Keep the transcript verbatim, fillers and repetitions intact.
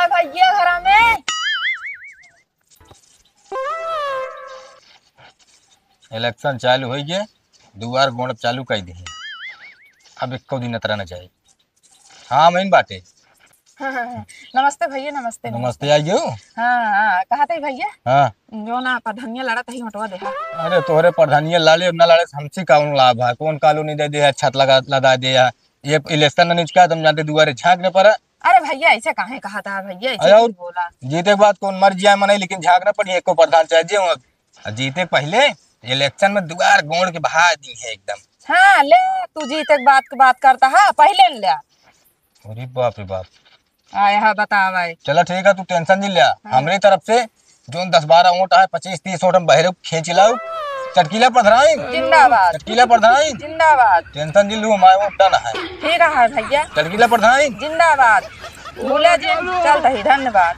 भैया घरा में। इलेक्शन चालू होइ गए, दुआर गोड़ चालू कर दी। अब एको दिन अतरा न जाए। हाँ, मइन बाटे। हाँ, हाँ, हाँ। नमस्ते भैया, नमस्ते, नमस्ते, नमस्ते। आइयो। हाँ, हाँ, कहा थे भैया? हाँ। जो ना प्रधानिया लड़ा तही हटवा दे, हाँ। अरे तोहरे प्रधानिया लाड़े ना लाड़े से हमसे कौन लाभ है? कौन कॉलोनी दे दे है, छत लगा, लगा दे है? ये इलेक्शन न निचका, तुम जानते दुआरे झांक न पड़ा। अरे भैया, ऐसे काहे कहा था भैया, ऐसे अरे क्यों और बोला? जीते के बाद कौन मर जाए मनाई, लेकिन झांक न पड़ी, एको प्रधान चाहे जे हो। और जीते के पहले इलेक्शन में दुआर गोड़ के बहा दी है एकदम। हाँ, ले, तू जीते के बात, बात करता है, पहले न ले। अरे बाप रे बाप। आय हा, बतावा है। चला ठीक है, तू टेंशन नहीं लिया। हाँ। हमरे तरफ से जोन दस बारह वोट आए, पच्चीस तीस वोट हम बहरे खींच लाऊ। चटकीला प्रधान। जिंदाबाद। चटकीला प्रधान। जिंदाबाद। टेंशन नहीं लू, हमारे वोट डन है। ठीक है भैया। चटकीला प्रधान। जिंदाबाद। भूले जिन, चलत ही, धन्यवाद।